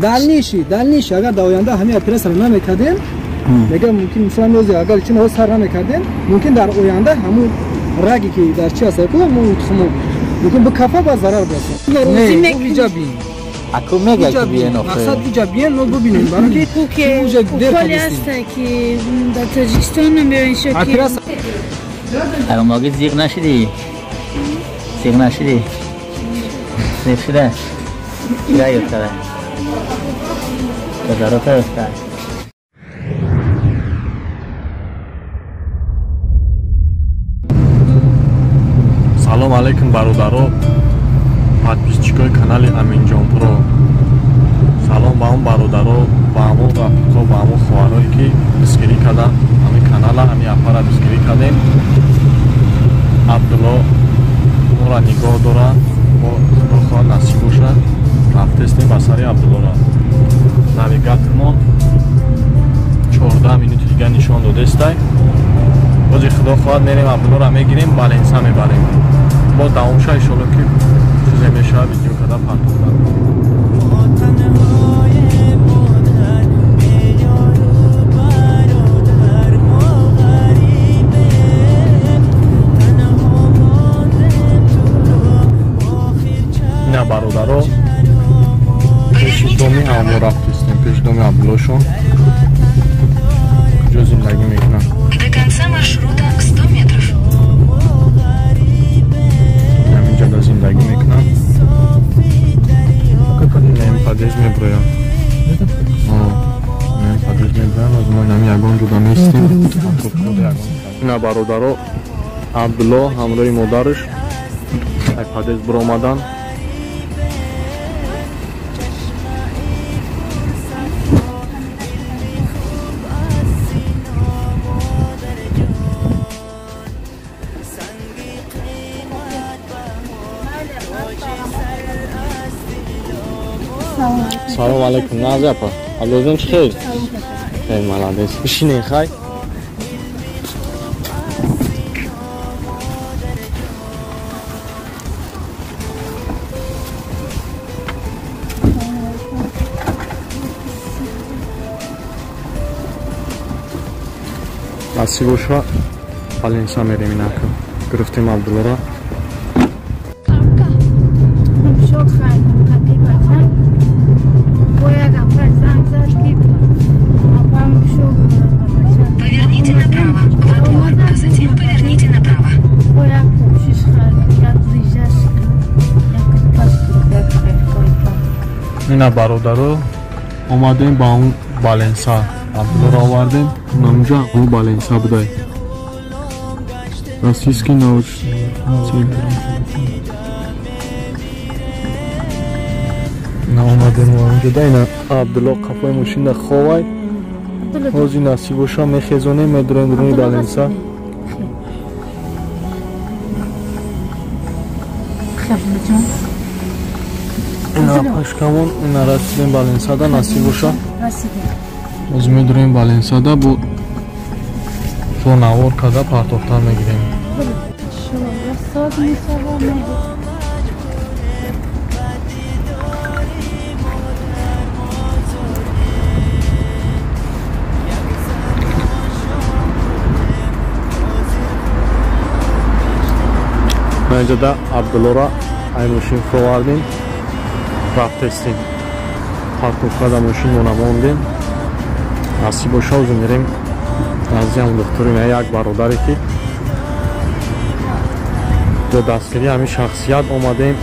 Дальнейший, дальнейший, агар дар оянда ҳамин оператсияро намекардем, мегам мумкин мисалан ёзи агар чин сар намекардем, мумкин дар оянда ҳамун раги ки дар чи аст, ку мо тухмо мумкин бикафа ба зарар бирасад. Не, иҷа бин. Аку мега ки биен охе. Мақсад иҷа биен, но бибинем, барои ки уҷа дер кадистем. Ки дар Тоҷикистон намеоин шо ки. Аромаги зиқ нашиди? Зиқ нашиди? Зиқ шуда? Кира ёфтада? Козарота ёфта? Салом алейкум бародаро, подписчикои канали Аминҷон Про. Салом ба он бародаро, ба ҳамон рафиқо, ба ҳамон хоҳарое ки дастгирӣ карданд ҳамин канала, ҳамин апара дастгирӣ кардем. Абдулло моро нигоҳ дорад, мо худо хоҳад насиб бошад, рафтестем ба сари Абдуллора. Навигатормон 14 минути дига нишон додестай. Бози худо хоҳад мерем Абдуллора мегирем, Баленса мебарем. Бо давомша иншолло ки чизе мешавад видео када партофтан. Ина бародаро, пеши доми Аммо рафтистем, пеши доми Абдуллошон. Куҷо зиндагӣ мекунанд? До конца маршрута 100 метров. Ҳаминҷа да зиндагӣ мекунанд. Ин подъезд меброям. Ин подъезд меброям, аз мо инами ягон ҷода нестем. Ина бародаро, Абдулло ҳамроҳи модараш ай подъезд биромаданд. Салом алейкум, Назия апа. Абдуллоҷон чӣ хел? Хел молодец. Бишинен хай. Насиб боша, Баленса мерем инака. Гирифтем Абдуллора. Поверните направо, во двор, а затем поверните направо. Ина бародаро, омадем ба он Баленса. Абдуллоро овардем, намҷа он Баленса будай. Российский научный центр. На омадем онҷода, ина Абдулло қафои мошина ховай. Ҳози насиб боша мехезонем, медурем дуруни Баленса. Ина пашкамон, ина расидем Баленсада, насиб боша. Ҳози медурем Баленсада, бо навор када партофтан мегирем. Инҷода Абдуллора ай мошин фуровардем, рафтестем. Парковкада мошинмона мондем. Насиб боша ҳозир мерем назди ҳамон духтури як бародаре ки бо дастгирии ҳамин шахсият омадем.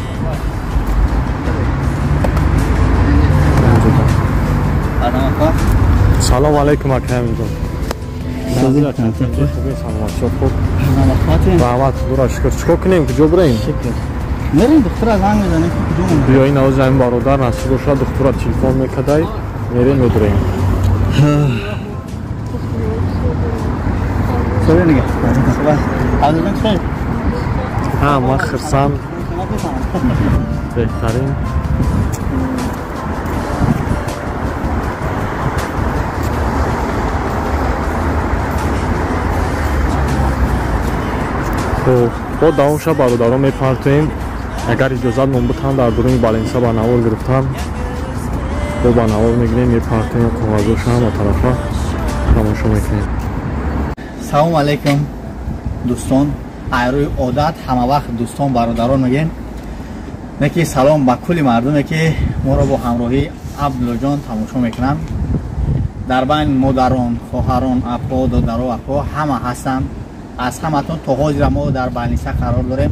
Салом алейкум ака Аминҷон. Саломатчо хуб. Раҳмат, худоро шукр. Чикор кунем, куҷо бираем? Мерем духтура занг мезанем, куҷо монем. Биё ин ҳозир ҳамин бародар насиб бошад духтура телефон мекадай, мерем медураем. Ҳа, ман хирсанд. Беҳтарин. Хуб, бо давомша бародарон мепартоем. Агар иҷозат мон бутан дар дуруни баленса ба навор гирифтан, бо ба навор мегирем, мепартем коғазоша ҳама тарафа тамошо мекунем. Салом алейкум дӯстон. Айрӯи одат ҳама вақт дӯстон бародарон мегӯем. Неки салом ба кулли мардуме ки моро бо ҳамроҳии Абдуллоҷон тамошо мекунанд. Дар байни модарон, хоҳарон, апо, додаро, апо ҳама ҳастанд. Аз ҳаматон то ҳозира мо дар балниса қарор дорем.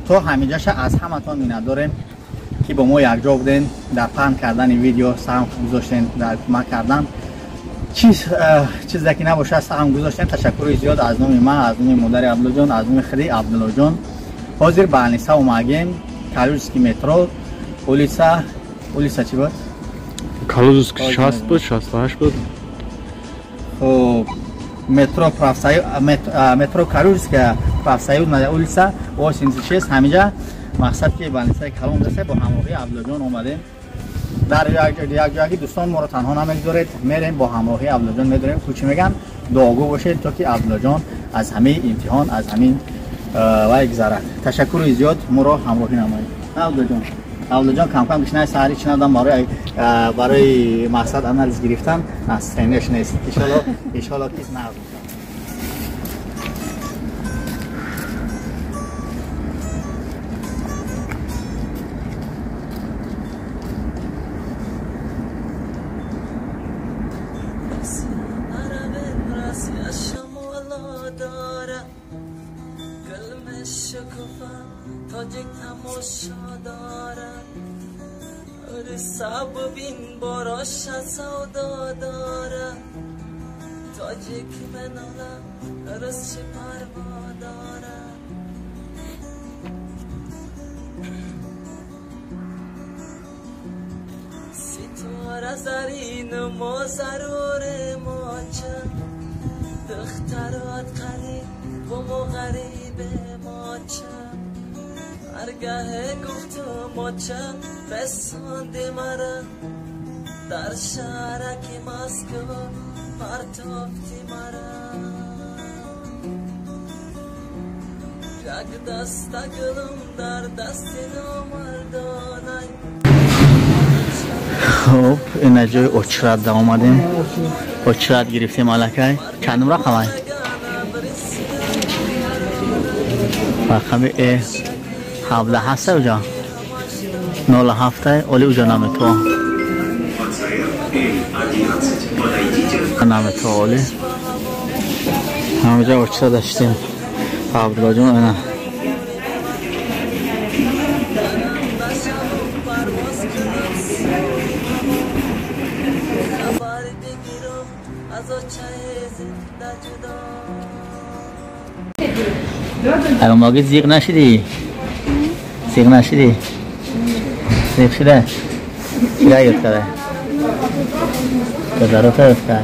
То ҳаминҷаша аз ҳаматон миннатдорем ки бо мо якҷо будем дар паҳн кардани видео, саҳм гузоштем дар кӯмак кардан. Чизе ки набошад саҳм гузоштем. Ташаккури зиёд аз номи ман, аз номи модари Абдуллоҷон, аз номи худи Абдуллоҷон. Ҳозир балниса омагем, Калужский метро, улица, улица чӣ буд? Калужский 60 буд, 68 буд. Хуб, метро профсоюз, метро Калужская профсоюзная улица 86. Ҳаминҷа мақсад ки балнисаи калон дасе бо ҳамроҳии Абдуллоҷон омадем. Дар як ҷояги дӯстон моро танҳо намегузоред, мерем бо ҳамроҳии Абдуллоҷон медорем. Кӯчи меган дуогӯ бошед то ки Абдуллоҷон аз ҳамин имтиҳон, аз ҳамин вай гузарад. Ташаккури зиёд, моро ҳамроҳӣ намоед. Абдуллоҷон, Абдуллоҷон кам-кам гишнаи саҳари чӣ надам барои мақсад анализ гирифтан настроениеш нест. Иншоалло, иншоалло ки нағз мешавад. در شهرک مسکو پرتافتی مرا یک دست گلم در دست نامردانای. خب این جای اچرت در آمدیم، اچرت گرفتیم аллакай. Чандум рақамай? Рақами 17 ҳаста уҷа 07 оли уҷа наметавон наметаволи. Ҳамаҷа очра даштем. Абдуллоҷон ана Аймоги зиқ нашидӣ? Зиқ нашидӣ? Зиқ шуда? Чира ёд кара? Додарота ёд кара?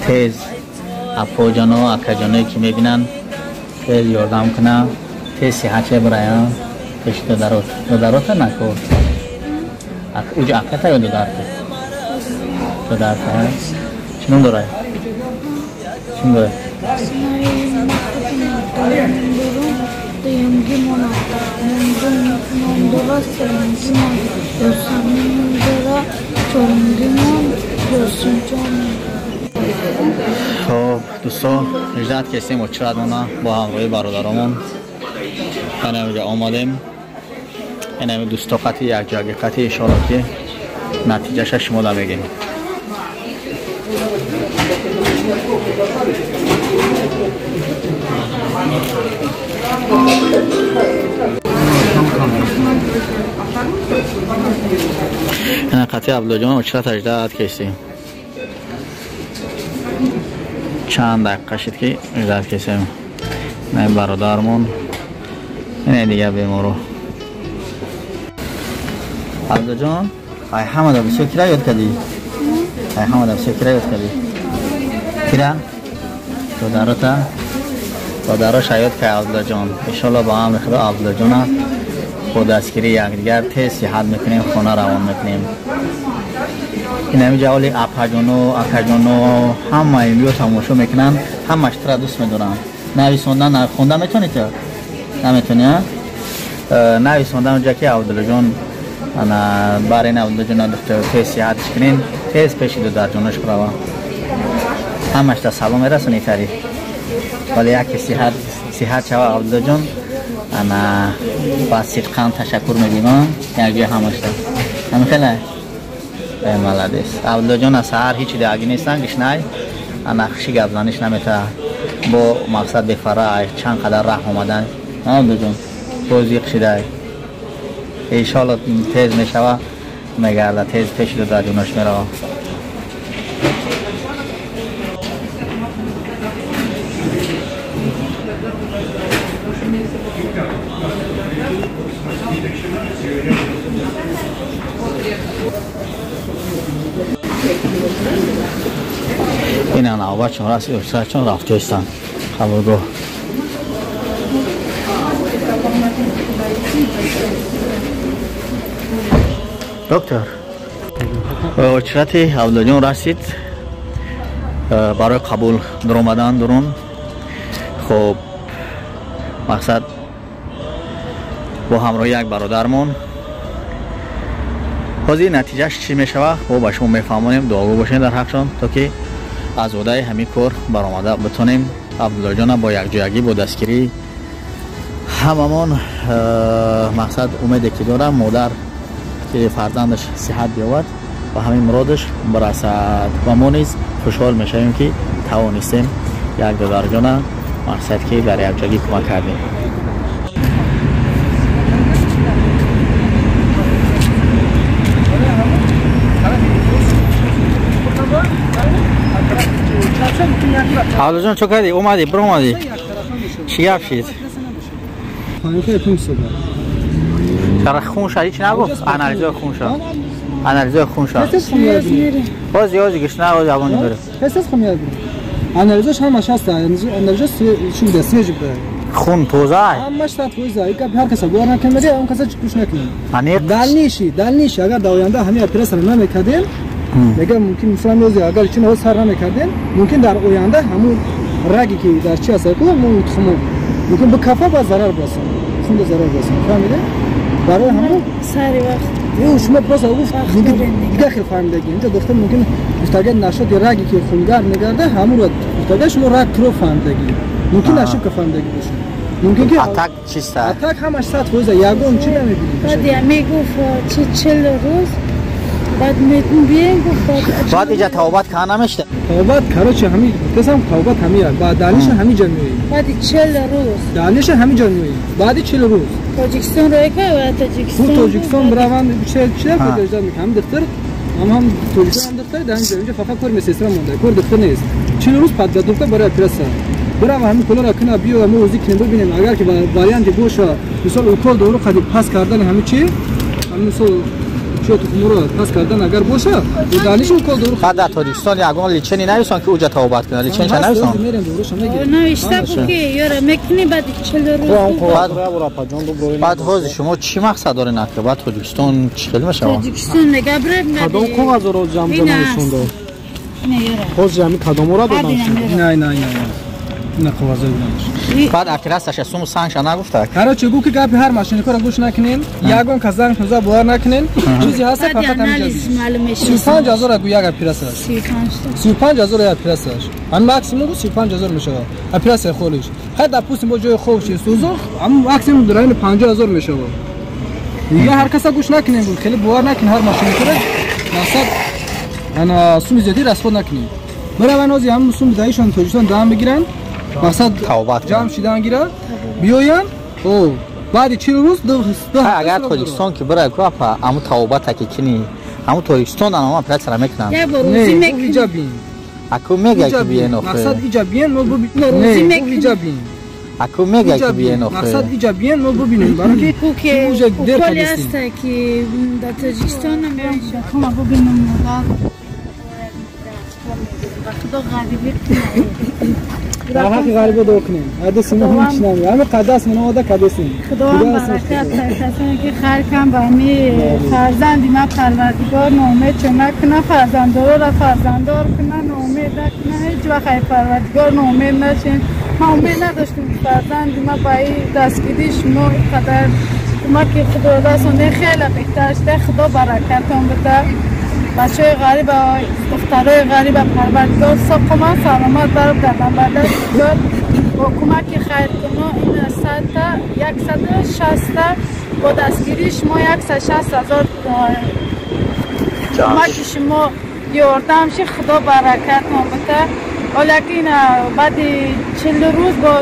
Тез апоҷоно акаҷоное ки мебинанд тез ёрдам кунам, тез сиҳатше бираям пеши додарот. Додарота нако уҷа аката ё додарта? Додарта. Чӣ ном дорад? Чӣ ном дорад? Хоб дӯстон, ждат кестем очирадмона бо ҳамроҳи бародаромон. Ҳаминҷа омадем. Инами дӯсто қати якҷоягӣ қати ишора ки натиҷаша шумо да мегем. Ина қати Абдуллоҷон очират ждат кестем. Чанд дақиқа шид ки ждат кестем. Ина бародармон, ина дига беморо. Абдуллоҷон, ай ҳамада бисёр кира ёд кардӣ? Ай ҳамада бисёр кира ёд кардӣ? Кира? Додарота? Додароша ёд кард Абдуллоҷон. Иншоалло ба амри Худо Абдуллоҷона бо дастгирии якдигар тез сиҳат мекунем, хона равон мекунем. Ин ҳамиҷа оли апаҷоно, акаҷоно ҳама имрӯз тамошо мекунанд, ҳамаш тура дӯст медоранд. Нависондан, хонда метавонӣ ту? Наметавонӣ, а? Нависондан онҷа ки Абдуллоҷон ана бар ин Абдуллоҷона духтар тез сиҳатш кунен, тез пеши додарҷонош рава. Ҳамаш та салом мерасонӣ тари. Вале яке сиҳат шава Абдуллоҷон, ана ба сидқан ташаккур мегӯям, якҷоя ҳамашта. Ҳамин хеле? Молодец. Абдуллоҷон аз саҳар ҳеҷ даги нестан, гишнай, ана хуши гапзаниш намета. Бо мақсад бефара чанд қадар раҳ омадан. Абдуллоҷон, боз зиқ шидай. Иншоалло тез мешава, мегарда, тез пеши додарҷонош мерава. Ина навбатшон расид, офисарчон рафтоистанд қабулгоҳ. Доктор, очрати Абдуллоҷон расид барои қабул даромадан дурун. Хоб, мақсад бо ҳамроҳи як бародармон. Ҳозир натиҷааш чӣ мешава, мо ба шумо мефаҳмонем. Дуогӯ бошем дар ҳақшон, то ки аз уҳдаи ҳамин кор баромада битонем. Абдуллоҷона бо якҷоягӣ, бо дастгирии ҳамамон, мақсад умеде ки дорам, модар ки фарзандаш сиҳат биёвад ва ҳамин муродаш бирасад ва мо низ хушҳол мешавем, ки тавонистем як додарҷона мақсад ки дар якҷоягӣ кӯмак кардем. Абдуллоҷон, чо кардӣ? Омадӣ, биромадӣ? Чӣ гап шид? Чара хун шад, ҳеч нагуфт? Анализои хун шад. Анализои хун шад. Ҳозир, ҳозир гишна, ҳозир авони бере. Тез хун меяд. Анализош ҳамаш ҳаст, анализош чӣ буда, свежий буда. Хун тоза? Ҳамаш 100%. Ин гап ҳар каса бовар накунад, мегӯяд, он каса гӯш накунад. Аниқ? Дальнейший, агар дар оянда ҳамин оператсияро намекардем, мегӯям мумкин мисалан ҳозир агар чун ҳозир сар намекардем, мумкин дар оянда ҳамун раге ки дар чи ҳаст, мо тухмо мумкин бикафа ба зарар бирасонад, хунда зарар бирасонад. Фаҳмиде? Барои ҳамун сари вақт. Шумо просто гуфт дигар хел фаҳмидагӣ. Инҷо духтар мумкин гуфтага нашоди раге ки хунгар мегарда, ҳамунро гуфтага шумо раг кро фаҳмидагӣ. Мумкин ошибка фаҳмидагӣ бошад. Мумкин ки атак чиста? Атак ҳамаш 100%, ягон чи намебинед. Баъд мегуфт чи 40 рӯз баъд биен гуфт. Баъд иҷа тавбат кара намешта? Тавбат, короче, ҳами гуфтасам тавбат ҳамия. Баъд далиша ҳами ҷо меоӣ. Баъди 40 рӯз. Далиша ҳами ҷо меоӣ. Баъди 40 рӯз. Тоҷикистон рой ка ва Тоҷикистон. Бу Тоҷикистон бираванд, чӣ кор мекунам? Ҳам духтар, ҳам Тоҷикистон ҳам духтар, дар ҳамин ҷо фақат кор медсестра монда. Кор духтар нест. 40 рӯз подготовка барои оператсия. Бирав ҳамин кулоро куна биё, мо ӯзи кунем бибинем, агар ки варианте боша, мисол укол дору қади пас кардани ҳамин чи, ҳамин мисол чиё тухмуро пас кардан агар боша, далиш укол дору. Баъд дар Тоҷикистон ягон лечение нависон ки уҷа тавбат кунад, лечениша нависон? Навишта буд ки ёра мекунӣ баъди 40 рӯз. Баъд ҳозир шумо чӣ мақсад доред нака? Баъд Тоҷикистон чӣ хел мешавад? Тоҷикистон мега бреб кадом коғазро ҷамъ нишон дод? Ҳозир ҳамин кадомора додам? Не, не, не. Не коғазо буданд. Баъд оператсияша суму сангша нагуфта? Короче, гу ки гапи ҳар машиникора гӯш накунен, ягон кас занг шуда бовар накунен, чизе ҳаст фақат ҳамин 35 ҳазор гу як оператсияш. 35 ҳазор як оператсияш. Ҳамин максимум гу 35 ҳазор мешавад. Оператсия холиш. Хай допустим бо ҷои хоб чи сӯзох, ҳамин максимум дар райони 50 ҳазор мешавад. Дига ҳар каса гӯш накунен, гу хеле бовар накунен ҳар машиникора. Мақсад ана суми зиёдӣ расход накунен. Бараван ҳозир ҳамин суми даишон Тоҷикистон даҳам бигиранд. Мақсад ҷамъ шидан гирад, биёянд, баъди 40 рӯз агар Тоҷикистон ки бирай ку апа, ҳамун тавбата ки кини, ҳамун Тоҷикистон ҳамон оператсияро мекунанд. Як бор рӯзӣ мекунӣ. Иҷа бин. Аку мега ки биен охе. Мақсад иҷа биен, мо не, иҷа бин. Аку мега ки биен охе. Мақсад иҷа биен мо бубинем барои ки уже дер кардем. Ки дар Тоҷикистон меоем кӯдакҳома бубинем модар. Ба худо ғарибӣ дар ҳаққи ғарибо дуо кунем. Ҳадиси мо ҳеч намеояд. Ҳамин қадас ман омада кадесем. Худованд баракат касоне ки хайр кан ба ҳами фарзанди ман парвардигор ноумед чун накуна, фарзанддорро фарзанддор куна, ноумед накуна. Ҳеҷ вақт ай парвардигор ноумед нашем. Ман умед надоштам ки фарзанди ман ба ин дастгирии шумо инқадар кӯмаки худо расонде, хеле беҳтар шуда. Худо баракатон бида. Бачаҳои ғариба, духтарои ғариба парвардигор соқуман саломат баргардам. Баъдагор бо кӯмаки хайркуно ин садта 160 бо дастгирии шумо 160 000 кӯмаки шумо ёрдам ши. Худо баракатон бида. Ҳоло ин баъди 40 рӯз бо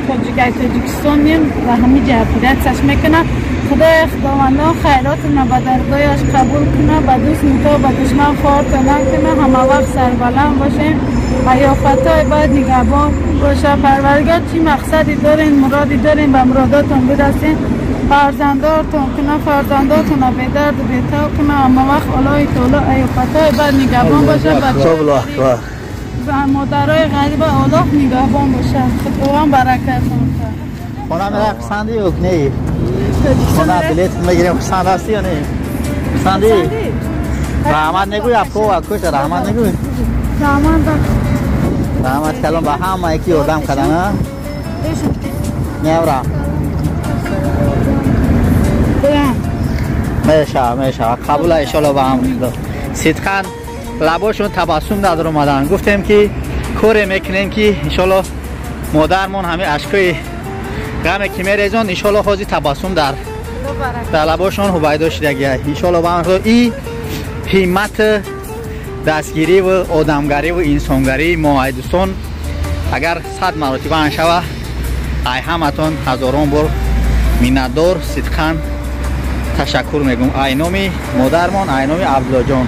Тоҷикистон мем ва ҳамин ҷа оператсияш мекунам. Худои худовандон хайротона ба даргоҳаш қабул куна, ба дӯст муто ба душман хорто накуна. Ҳама вақт сарбаланд бошем ва ёфатҳои бад нигаҳбон боша. Парвардигор чӣ мақсаде дорен, муроде дорен, ба муродотон бирасен. Фарзанддортон куна, фарзандотона бедарду бетоб куна. Ҳама вақт Аллоҳи таоло аёфатҳои бад нигаҳбон боша. Модарои ғариба Аллоҳ нигаҳбон боша. Худованд баракатон кунад. Хона мера хурсандӣ ё не? Хона билет мегирем, хурсанд ҳастӣ ё не? Хурсандӣ? Раҳмат негӯй апо, акӯша раҳмат негӯй? Раҳмат калом ба ҳамае ки ёрдам кардан, а? Невра. Мешава, мешава. Қабула иншоалло ба ҳам. Сидқан лабошон табассум дар омадан. Гуфтем ки коре мекунем ки иншоалло модармон ҳамин ашкои ғаме ки мерезон, иншоалло ҳозир табассум дар лабошон ҳувайдо шидагия. Иншоалло ба ҳам и ҳиммат дастгирӣ ва одамгарӣ ва инсонгарии мо ай дӯстон агар 100 маротиба аншава, ай ҳаматон ҳазорон бор миннатдор, сидқан ташаккур мегӯм. Ай номи модармон, ай номи Абдуллоҷон.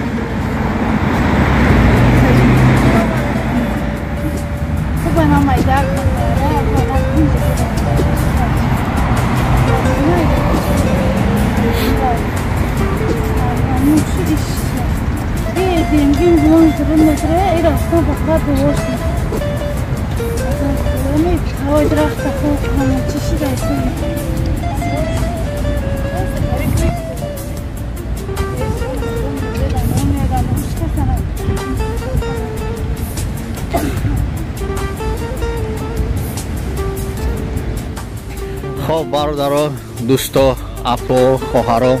Хоб бародаро, дӯсто, апо, хоҳаро,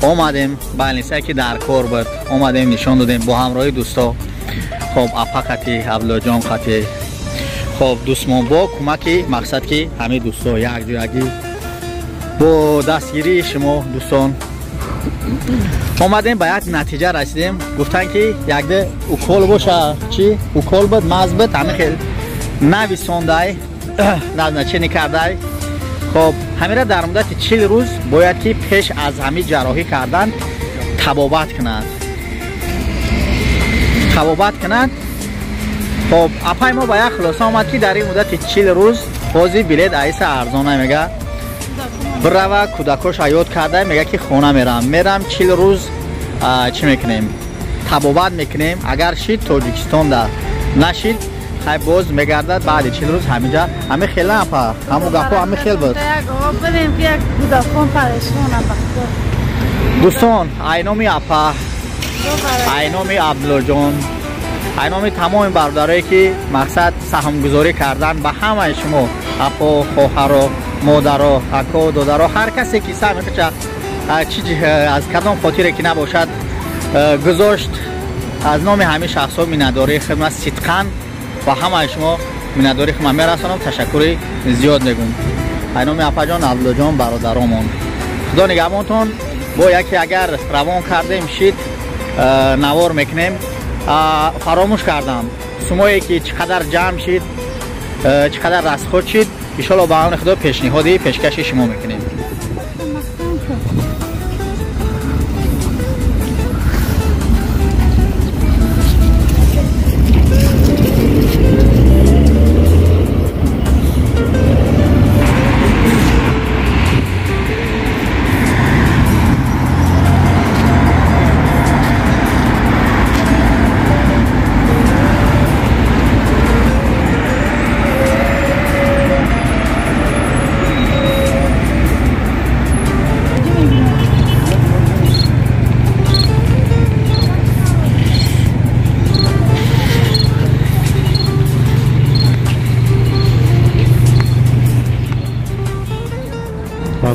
омадем балниса ки дар кор буд, омадем нишон додем бо ҳамроҳи дӯсто. Хоб апа қати, Абдуллоҷон қати, хоб дӯстмон бо кӯмаки мақсад ки ҳамин дӯсто якҷоягӣ бо дастгирии шумо дӯстон омадем ба як натиҷа расидем. Гуфтан ки якде укол боша, чи укол буд, маз буд, ҳамин хел нависондай, назначение кардай. Хоб ҳамира дар муддати 40 рӯз бояд ки пеш аз ҳамин ҷарроҳӣ кардан табобат кунад. Табобат кунад. Хоб апай мо ба як хулоса омад ки дар ин муддати 40 рӯз ҳозир билет айса арзона мега. Бирава кӯдакош ҳаёт карда мега ки хона мерам. Мерам 40 рӯз чӣ мекунем? Табобат мекунем. Агар шид Тоҷикистон да нашид хай боз мегардад баъди 40 рӯз ҳаминҷа. Ҳамин хел апа, ҳамун гапҳо ҳамин хел буд. Дӯстон, айноми апа, айноми Абдуллоҷон, айноми тамоми бародарое ки мақсад саҳмгузорӣ кардан ба ҳамаи шумо апо, хоҳаро, модаро, ако, додаро, ҳар касе ки саҳми худша чи аз кадом хотире ки набошад гузошт, аз номи ҳамин шахсҳо миннатдории хидмат сидқан ва ҳамаи шумо миннатдории хидмат мерасонам. Ташаккури зиёд мегӯм. Айноми апаҷон, Абдуллоҷон, бародаромон. Худо нигаҳбонтон. Бо яке агар равон кардем шид навор мекунем. Фаромӯш кардам сумое ки чӣ қадар ҷамъ шид, чӣ қадар расход шид, иншоалло ба амри Худо пешниҳоди пешкаши шумо мекунем.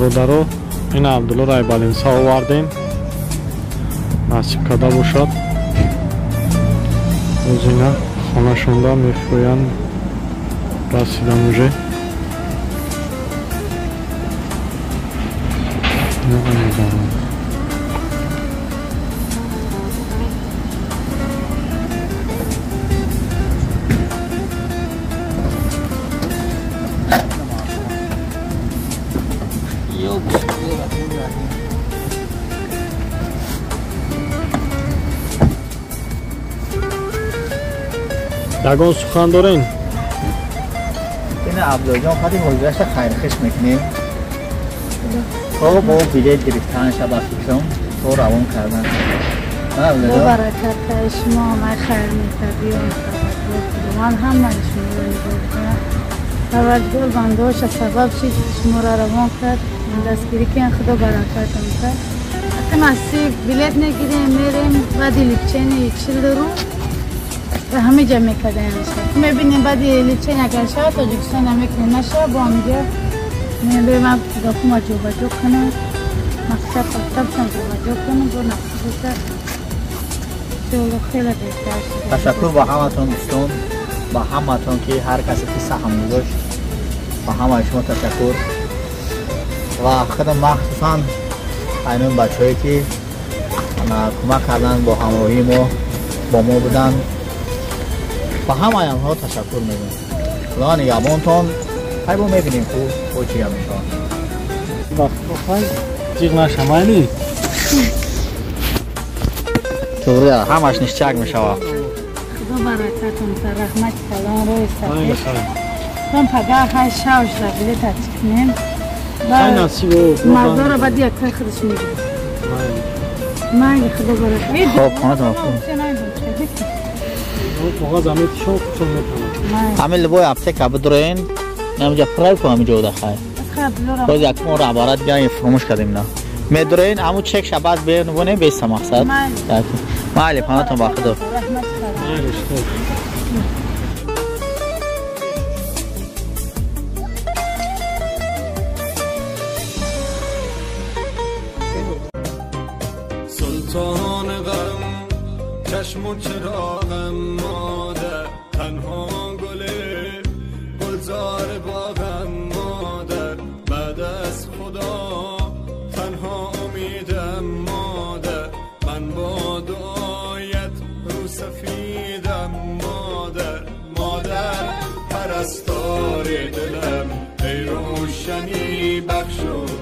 Бародаро, ин Абдуллоро ай Балинса овардем. Насиб карда бошад. Озина хонашонда мефурӯянд. Расидам уже. Намедонам. Ягон сухан дорен? Ина Абдуллоҷон қади ҳозираша хайрхиш мекунем. То бо билет гирифтанша ба фикрам, то равон кардан. Бо баракат шумо омай хайр мекардиён ман ҳамаи шуморо нигоҳ кунам. Парвардигор бандаҳоша сабаб шид шуморо равон кард, дастгирӣ киян, Худо баракатам кард. Ака насиб билет мегирем, мерем, баъди лечение 40 рӯз ҳама ҷа мекардаем. Мебинем баъди лечение агар шавад Тоҷикистон намекунем, нашавад бо ҳамиҷа мебинем докума ҷобаҷо кунам, мақсад мактабшон ҷобаҷо кунам, бо насиб бошад иншоалло хеле беҳтар шуд. Ташаккур ба ҳаматон дӯстон, ба ҳаматон ки ҳар касе ки саҳм гузошт, ба ҳамаи шумо ташаккур ва худам махсусан айнон бачаҳое ки кӯмак карданд, бо ҳамроҳии мо бо мо буданд, ба ҳамаи онҳо ташаккур мегӯям. Худо нигаҳбонтон. Хай бо мебинем ку бо чӣ гап мешавад. Вақт ҷиғ нашамайли? Туғри, ҳамаш ништяк мешавад. Худо баракатон та, раҳмати калон, рӯи сафед. Ман пага хай шав шуда билет ачик кунем. Хай насиб. Мардора баъди яккай худаш мегирад. Майли, Худо баракат. Хоб, хонатон. Ҳамин либои аптека бидуроен, намҷа прай ку ҳамин ҷода хай. Боз якмон раҳбарат гиран фуромӯш кардем на. Медуроен, ҳамун чек шабад бенубонем беста мақсад. Майли, панотон ба Худо. سلطان غم چشم و چراغم مادر، تنها گل گلزار باغم مادر، بعد از خدا تنها امیدم مادر، من با دعایت رو سفیدم مادر، مادر پرستار دلم، ای روشنی بخش و